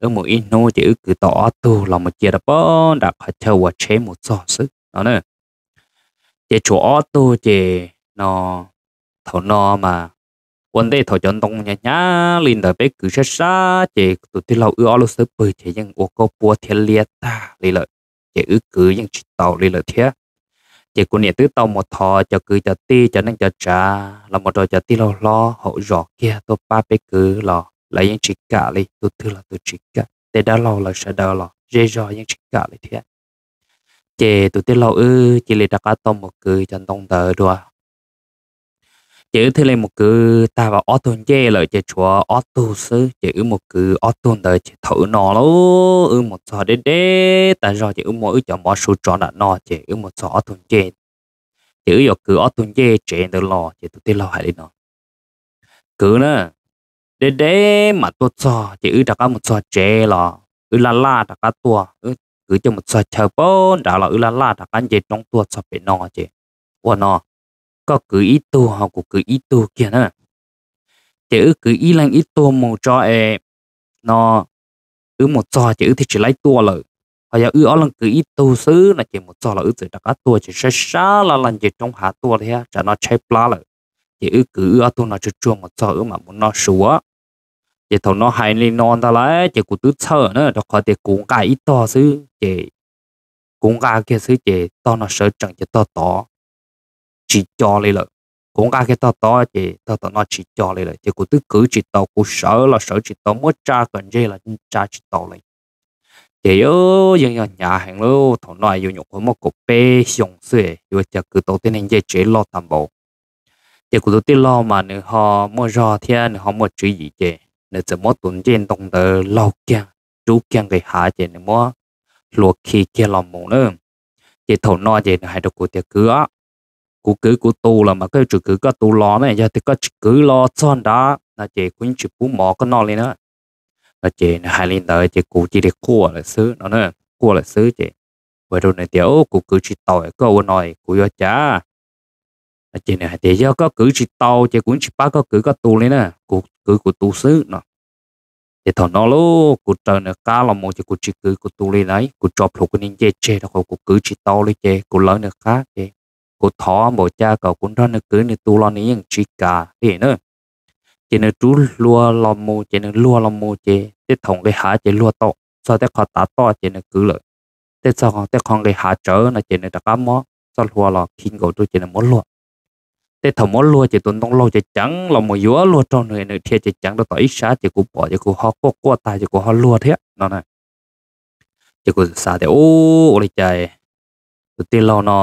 wb mus ib hnub ces wb kwv tau ob tug los mus cia rau pem nram qhov chaw uas tsheb mus txog xwb no na. Ces tshuav ob tug ces no thaum no mas ua ntej thaum cov ntoo hnyav hnyav li ntawd peb kwv sab sab ces tus tij laug wb ob lub xub pwg ces yeej ua kauj puab thiab liab tag li lawm, ces wb kwv yeej tsis taus li lawm thiab. Ces kuv niam twb tau mus thov cov kwv cov tij cov neej cov tsav los mus rau cov tij laug hlob hauv zos kiag tuaj pab peb kwv los lawv yeej tsis kam li, tus twg los tus tsis kam, tej dab laug lawv sawv daws los zej zog yeej tsis kam li thiab. Ces tus tij laug wb cia li rov qab tau mus kwv cov ntoo ntawd dua. Ces wb thiaj li mus kwv tag ob tug ncej lawm ces tshuav ob tug xwb, ces wb mus kwv ob tug ntawd ces thaum wb no lauj, wb mus txog deb deb tas zog ces wb muab wb cov mov su tso nram no ces wb mus txog ob tug ncej. Ces wb yuav kwv ob tug ncej tsev ntawd los ces tus tij laug hais li no, Kwv na, deb deb mam tuaj txog ces wb rov qab mus txog tsev los wb laj laj rov qab tuaj, wb kwv coj mus txog chaw pem nrad los wb laj laj rov qab nce roob tuaj txog pem no ces ua no, koj kwv ib tug ho kuv kwv ib tug kiag na. Ces wb kwv ib leeg ib tug mus tso es no wb mus txog ces wb thiaj tsis laib tuaj lawm. Ho yog wb ob leeg kwv ib tug xwb no ces mus txog los wb txawm rov qab tuaj ces sab sab laj laj nce roob hav tuaj thiab tsam no tshaib plab lawm. Ces wb kwv wb ob tug no tsuag tsuag mus txog wb mam mus noj su. Ces thaum no hais li no ntag lauj, ces kuv twb txhawj na, rau qhov tias kuv nqa ib tog xwb ces, kuv nqa kiag xwb ces tog no sawv tsees ces tog tod tsis co li lawm. Kuv nqa kiag tog tod ces tog tom no tsis co li lawm, ces kuv twb kwv tsis tau, kuv sawv los sawv tsis tau, muab tsa kom ntseg los tsa tsis tau li. Ces yeej yog hnyav heev li, thaum no yus nyuam qhuav muaj kaum peb xyoos xwb, yuav cas kwv tau tej neeg ncej tsev loj tag npaum. Ces kuv tus tij laug mas nws ho muaj zog thiab nws ho muaj tswv yim, ces nws txawm muab tus ncej ntoo ntawd laug kiag, rub kiag nqis hav ces nws muab hlua khi kiag los mus na. Ces thaum no ces nws hais rau kuv tias, Kwv, kuv kwv kuv tus los mas koj yuav tsum kwv koj tus los ne, yog tias koj tsis kwv los txog nrad no ces kuv yeej tsis pub mov koj noj li na. No ces nws hais li ntawd ces kuv cia li quaj lawm xwb no, quaj lawm xwb ces kuv hais rau nws tias, Kuv kwv tsis tau, koj ua no kuv yuav cas? Ces nws hais tias, Yog koj kwv tsis tau ces kuv yeej tsis pab koj kwv koj tus li na, kuv kwv kuv tus xwb no. Ces thaum no lauj, kuv raws nws qab los mus ces kuv tsis kwv kuv tus li na, kuv tso plhuav kuv niag ncej tseg rau qhov kuv kwv tsis tau li ces kuv lawv nws qab ces kuv thov npaum cas kom kuv nrog nws kwv nws tus los nws yeej tsis kam li na. Ces nws rub hlua los mus ces nws luag los mus ces tej thaum nqis hav ces luag tau txog tej qhov tav toj ces nws kwv lawm, tej txog tej qhov nqis hav tsawv no ces nws rov qab muab txoj hlua los khi nkaus rau ces nws muab luag. Tej thaum muab luag ces tus ntoo laug ces ceev los mus yuav luag raug nws, nws dhia ces ceev rau tom ib sab ces kuv pom ces kuv ho quaj quaj tag ces kuv ho luag thiab no na. Ces kuv xav tias, Ub, ua li cas tus tij laug no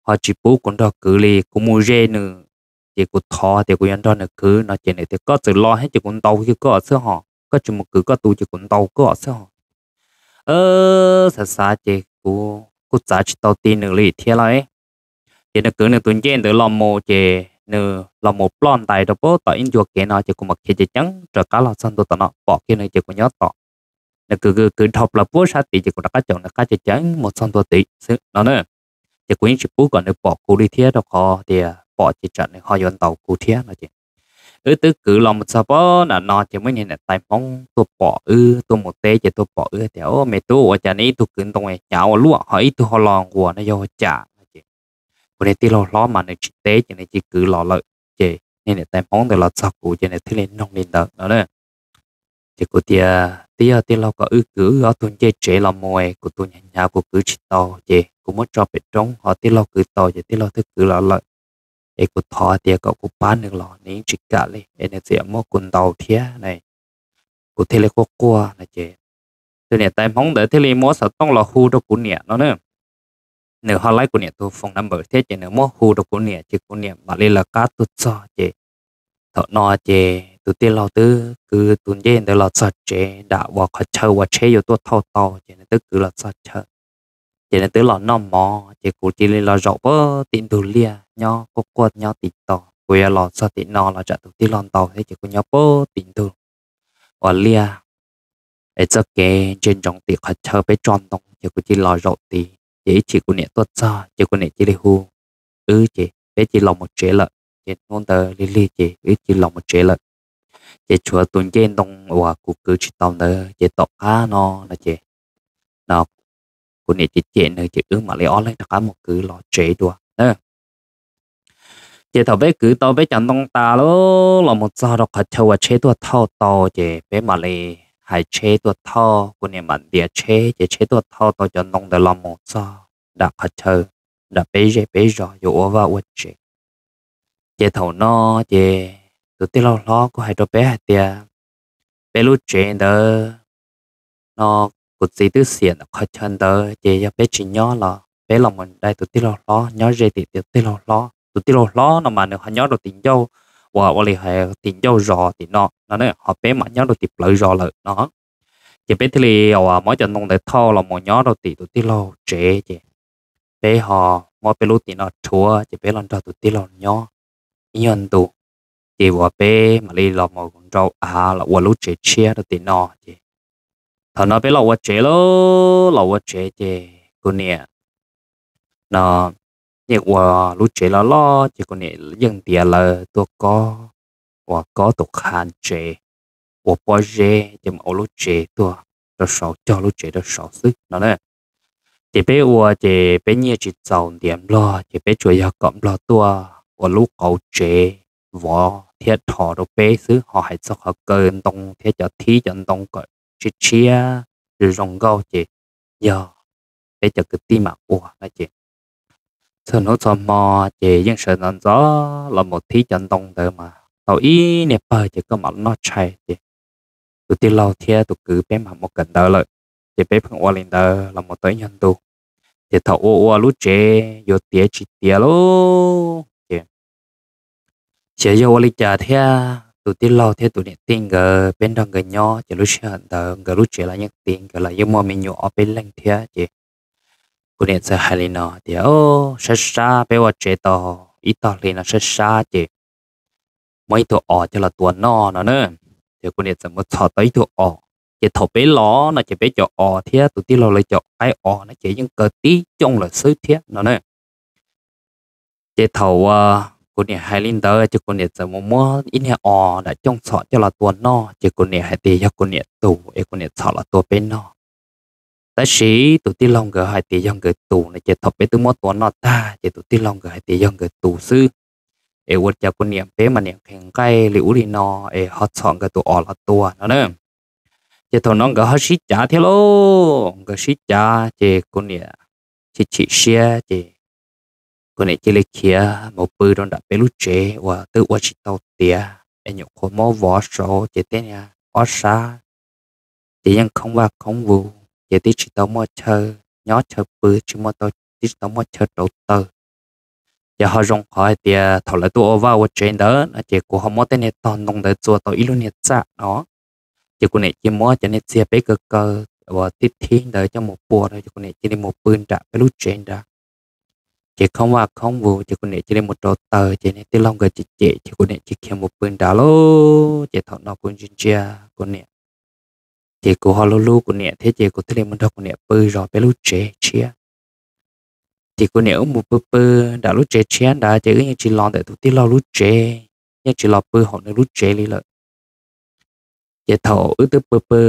ho tsis pub kuv nrog kwv li, kuv mus ze nws ces kuv thov tias kuv yuav nrog nws kwv no ces nws tias, Koj txawm los thiab ces kuv ntaus kiag koj xwb hos, koj tsis mus kwv koj tus ces kuv ntaus koj xwb hos. Xav xav ces kuv kuj txav tsis tau ti nws li thiab lauj. Ces nws kwv nws tus ncej ntawd los mus ces nws los mus ploj ntais rau pem tom ib ncua kev no ces kuv mam khiav ceev ceev raws qab los txog ntua tom no pom kiag nws ces kuv nyob tom. Nws kwv kwv kwv dhau plaws puag sab tid ces kuv rov qab caum nws qab ceev ceev mus txog ntua tid xwb no na. Ces kuv yeej tsis pub kom nws pom kuv li thiab rau qhov tias pom ces tsam nws ho yuav ntaus kuv thiab no ces wb twb kwv los mus txog pem nram no ces muaj niag niam tais Hmoob tuaj pom wb, tuaj mus teb ces tuaj pom wb tias, Au, me tub, ua cas neb ib tug kwv ntoo hnyav ua luaj ho ib tug ho los nquas no yog ua cas no ces kuv niag tij laug hlob mas nws tsis teb ces nws cia kwv los lawm. Ces niag niam tais Hmoob ntawd los txog kuv ces nws thiaj li noog li ntawd no na. Ces kuv tias, Twb yog tij laug kom wb kwv wb ob tug ncej tsev los mus, kuv tus hnyav hnyav kuv kwv tsis tau ces kuv muab tso pem roob ho tij laug kwv tau ces tij laug twb kwv los lawm. Es kuv thov tias kom kuv pab nws los nws yeej tsis kam li es nws txawm yuav muab kuv ntaus thiab na. Kuv thiaj li quaj quaj no ces tus niam tais Hmoob ntawd thiaj li muab xov tooj los hu rau kuv niam no na. Nws ho laib kuv niam tus phone number thiab ces nws muab hu rau kuv niam ces kuv niam mam li lawv qab tuaj txog ces thaum no ces tus tij laug twb kwv tus ncej ntawd los txog tsev nram uas qhov chaw uas tsheb yuav tuaj thauj tau ces nws twb kwv los txog chaw. Ces nws twb los noj mov ces kuv cia li los zaum pem tim ntug liaj nyob quaj quaj nyob tim tod, kuv yuav los txog tim no los tsam tus tij laug ntaus thiab ces kuv nyob pem tim ntug uas liaj es txoj kev ntsia ntsoov tim qhov chaw peb tso ntoo ces kuv cia li los zaum tid ces ib chim kuv niam tuaj txog ces kuv niam cia li hu wb ces peb cia li los mus tsev lawm. Ces hnub ntawd lig lig ces wb cia li los mus tsev lawm. Ces tshuav tus ncej ntoo uas kuv kwv tsis tau ntawd ces tom qab no no ces no kuv niam cem cem nws ces wb mam li ob leeg rov qab mus kwv los tsev dua na. Ces thaum peb kwv tau peb cov ntoo tas lawm los mus txog rau qhov chaw uas tsheb tuaj thauj tau ces peb mam li hais tsheb tuaj thauj, kuv niam mam ntiav tsheb ces tsheb tuaj thauj tau cov ntoo ntawd los mus txog nram qhov chaw nram peb zej peb zos yuav ua vaj ua tsev. Ces thaum no ces tus tij laug hlob kuj hais rau peb hais tias peb lub tsev ntawd no kuv txiv twb xiam ntawm qhov chaw ntawd ces yog peb tsis nyob los peb los mus dai tus tij laug hlob nyob ze tim tus tij laug hlob. Tus tij laug hlob no mas nws ho nyob rau tim ncauj uas ua li hais tim ncauj zos tim no no, ho peb mas nyob rau tim plawv zos lawm no. Ces peb thiaj li uas muab cov ntoo ntawd thauj los mus nyob rau tim tus tij laug tsev ces peb ho muab peb lub tim no rhuav ces peb los nrog tus tij laug nyob ib nyuag ntu. Ces uas peb mam li los mus nrau av los ua lub tsev tshiab rau tim no ces thaum no peb los ua tsev lawm, los ua tsev ces kuv niam no yeej ua lub tsev loj loj ces kuv niam yeej ntiav lawv tuaj kob uas kob tus qhav tsev ua pob zeb ces mam ua lub tsev tuaj rau saud, cog lub tsev rau saud xwb no na. Ces peb ua ces peb nyiaj tsis txaus ntiav nplog ces peb tsuas yog kom nplog tuaj ua lub qauv tsev vov thiab dhos rau peb xwb, ho hais txog qhov kaw ntoo thiab cov thib cov ntoo kom tshiab tshiab zoo zoo nkauj ces yog peb cov kwv tij mam ua no ces txhua hnub txhua hmo ces yeej sawv ntxov ntxov los mus thib cov ntoo ntawd mas tau ib niag pawg ces koj mam noj tshais ces tus tij laug thiab tus kwv peb mam mus kawm ntawv lawm. Ces peb pheej ua li ntawd los mus tau ib nyuag ntu. Ces thaum ua ua lub tsev yuav tiav tsis tiav lauj ces xyov yog ua li cas thiab tus tij laug thiab tus niam tij nkawd peb nrog nkawd nyob ces lub sij hawm ntawd nkawd lub tsev los yeej tiv, nkawd los yeej muaj me nyuam ob peb leeg thiab ces kuv niam txawm hais li no tias, Sab sab peb ua tsev tau ib tog hli no sab sab ces muab ib tug os coj los tua noj no na. Ces kuv niam txawm mus txhom tau ib tug os, ces thaum peb los no ces peb cov os thiab tus tij laug lawv cov qaib os no ces yeej kaw tib cooj lawm xwb thiab no na. Ces thaum uas kuv niam hais li ntawd ces kuv niam txawm mus muab ib niag os nram cooj txhom coj los tua noj, ces kuv niam hais tias yog kuv niam tus es kuv niam txhom los tua peb noj. Tab sis tus tij laug nkawd hais tias yog nkawd tus no ces thaum peb twb muab tua noj tag ces tus tij laug nkawd hais tias yog nkawd tus xwb, es ua cas kuv niam peb mas niam nqhis nqaij li ub li no es ho txhom nkawd tus os los tua no na. Ces thaum no nkawd ho sib cav thiab lauj, nkawd sib cav ces kuv niam chim chim siab ces kuv niam cia li khiav mus pw rau nram peb lub tsev uas twb ua tsis tau tiav es nyuam qhuav muab vov saud ces tej niag ob sab ces yeej khoob vaj khoob vus ces twb tsis tau muaj chaw nyob chaw pw, tsis muaj tau, twb tsis tau muaj chaw rauv taws. Ces ho zoo qhov hais tias thaum lawv tuaj ua vaj ua tsev ntawd no ces kuv ho muab tej niag tog ntoo ntawd txua tau ib lub niag txaj no, ces kuv niam cia li muab cov niag txiag peb kaw kaw uas thib thib ntawd coj mus pua rau ces kuv niam cia li mus pw nram peb lub tsev nrad. Ces khoob vaj khoob vus ces kuv niam cia li mus rauv taws ces niag tij laug nkawd cem cem ces kuv niam cia li khiav mus pw nrad lauj. Ces thaum no kuv ntsia ntsia kuv niam, ces kuv ho hlub hlub kuv niam thiab ces kuv thiaj li mus nrog kuv niam pw zov peb lub tsev tshiab. Ces kuv niam wb mus pw pw nram lub tsev tshiab nrad ces wb yeej tsis los ntawm tus tij laug lub tsev, yeej tsis los pw hauv nws lub tsev li lawm. Ces thaum wb twb pw pw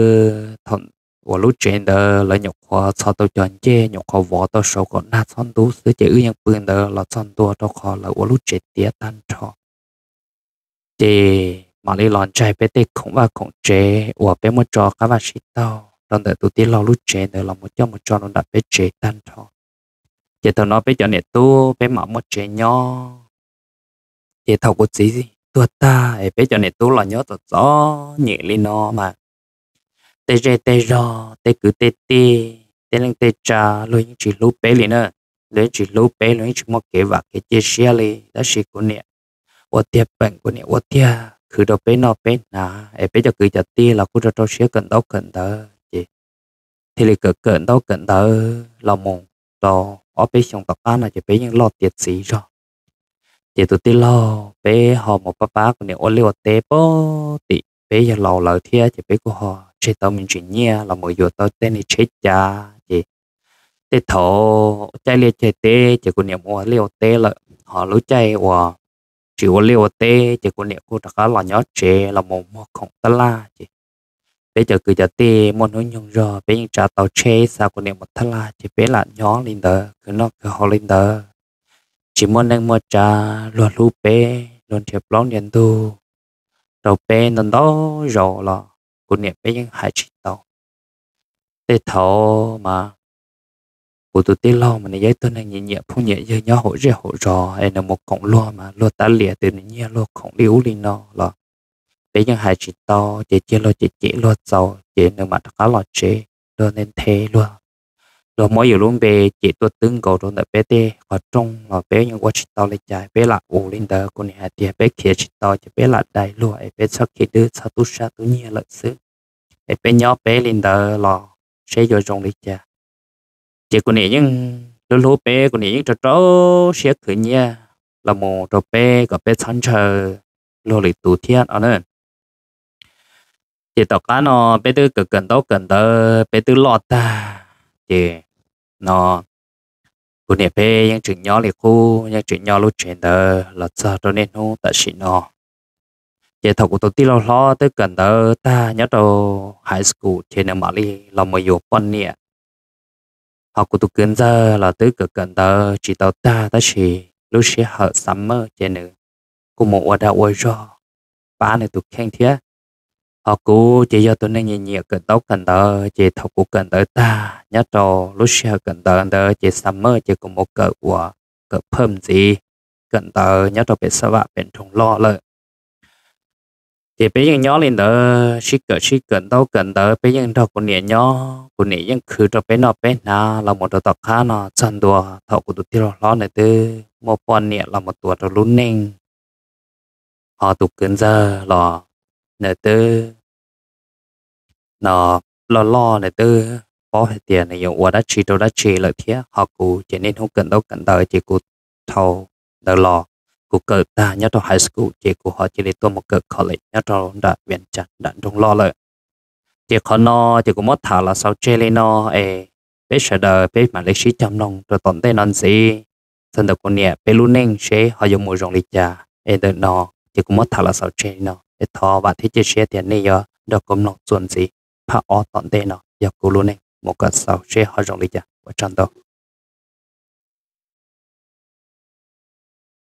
thaum uas lub tsev ntawd lawv nyuam qhuav txhos tau cov ncej, nyuam qhuav vov tau saud kom nag txhob ntub xwb ces wb yeej pw ntawd los txog ntua rau qhov lawv ua lub tsev tiav tag nrho. Ces mam li los ntsaig peb tej khoom vaj khoom tsev uas peb muab tso qab vaj sib taug rau ntawm tus tij laug lub tsev ntawd los mus coj mus tso rau nram peb tsev tag nrho. Ces thaum no peb cov niam tub peb mam muaj tsev nyob. Ces thaum kuv txiv tuag tag es peb cov niam tub los nyob txom txom nyem li no mas tej zej tej zog, tej kwv tej tij, tej neej tej tsa, luag yeej tsis hlub peb li na. Luag yeej tsis hlub peb, luag yeej tsis muaj kev vam kev cia siab li. Tab sis kuv niam ua tiag peem, kuv niam ua tiag khwv rau peb noj peb hnav es peb cov kwv cov tij los kuj rau rau siab kawm ntaub kawm ntawv ces thiaj li kawm kawm ntaub kawm ntawv los mus rau ob peb xyoos tom qab no ces peb yeej loj tiav txiv zog. Ces tus tij laug peb ho mus pab pab kuv niam ua liaj ua teb pem tim peb yawg laus lawv thiab ces peb kuj ho tseg tau me ntsis nyiaj los mus yuav tau tej niag tsheb cav ces tej thaum caij liaj caij teb ces kuv niam mus ua liaj ua teb lawm, ho lub caij uas tsis ua liaj ua teb ces kuv niam kuj rov qab los nyob tsev los mus muag khoom tab laj ces peb cov kwv cov tij muaj hnub nyoog zog peb yeej tsav tau tsheb xa kuv niam mus tab laj ces peb lam nyob li ntawd khwv noj khwv haus li ntawd. Tsis muaj neej muaj tsa, luag hlub peb, luag nrhiav plaub nrhiav ntug rau peb ntau ntau zaus los kuv niam peb yeej hais tsis tau. Tej thaum mas kuv tus tij laug mas nws yog ib tug neeg nyiam nyiam phooj nyiam ywg nyob hauv zej hauv zos es nws mus koom luag mas luag tab liam tias nws nyiag luag khoom li ub li no los peb yeej hais tsis tau ces cia luag cem cem luag txaus ces nws mam rov qab los tsev. Luag nthe nthe luag, luag muab yus lub npe cem tuaj twb nkaus rau ntawm peb tej qhov rooj los peb yeej ua tsis tau li cas, peb lam ua li ntawd. Kuv niam hais tias peb khiav tsis tau ces peb lam dai luag es peb txhob khiav twb txhob tub sab tub nyiag lawm xwb, es peb nyob peb li ntawd los seb yuav zoo li cas. Ces kuv niam yeej hlub hlub peb, kuv niam yeej rau rau siab khwv nyiaj los mus rau peb kom peb txhob ntshaw luag lwm tus thiab no na. Ces tom qab no peb twb kawm kawm ntaub kawm ntawv peb twb loj tag, ces no kuv niam peb yeej tseem nyob li qub, yeej tseem nyob lub tsev ntawd los txog rau niaj hnub tam sim no. Ces thaum kuv tus tij laug hlob twb kawm ntawv tag nyob rau high school ces nws mam li los mus yuav poj niam. Ho kuv tus kwv ntxawg los twb kawm kawm ntawv tsis tau tag tab sis lub sij hawm summer ces nws kuj mus ua dag ua zog pab nws tus kheej thiab. Ho kuv ces yog tus neeg nyiam nyiam kawm ntaub kawm ntawv, ces thaum kuv kawm ntawv tag nyob rau lub sij hawm kawm ntawv ntawd ces summer ces kuv mus kawm ua, kawm perm ntxiv, kawm ntawv nyob rau pem Xab Vam pem nroog loj lawm. Ces peb yeej nyob li ntawd sib kawm sib kawm ntaub kawm ntawv, peb yeej nrog kuv niam nyob, kuv niam yeej khwv rau peb noj peb hnav los mus rau tom qab no txog ntua thaum kuv tus tij laug hlob nws twb muaj poj niam los mus tuav rau lub neej, ho tus kwv ntxawg los nws twb no loj loj nws twb paub hais tias nws yuav ua dab tsi rau dab tsi lawm thiab. Ho kuv ces niaj hnub kawm ntaub kawm ntawv ces kuv dhau ntawd los kuv kawm tag nyob rau high school ces kuv ho cia li tuaj mus kawm college nyob rau nram Vias Cas nram nroog loj lawm. Ces qhov no ces kuv muab tham los xaus tseg li no es peb sawv daws peb mam li sib cog mloog rau tom ntej no ntxiv txog ntawm kuv niam peb lub neej seb ho yuav mus zoo li cas es ntawm no ces kuv muab tham los xaus tseg li no es thov vam thiab cia siab tias nej yuav nrog kuv mloog txuas ntxiv phaj ob tom ntej no yog kuv lub neej mus kom xaus seb ho zoo li cas. Ua tsaug ntau.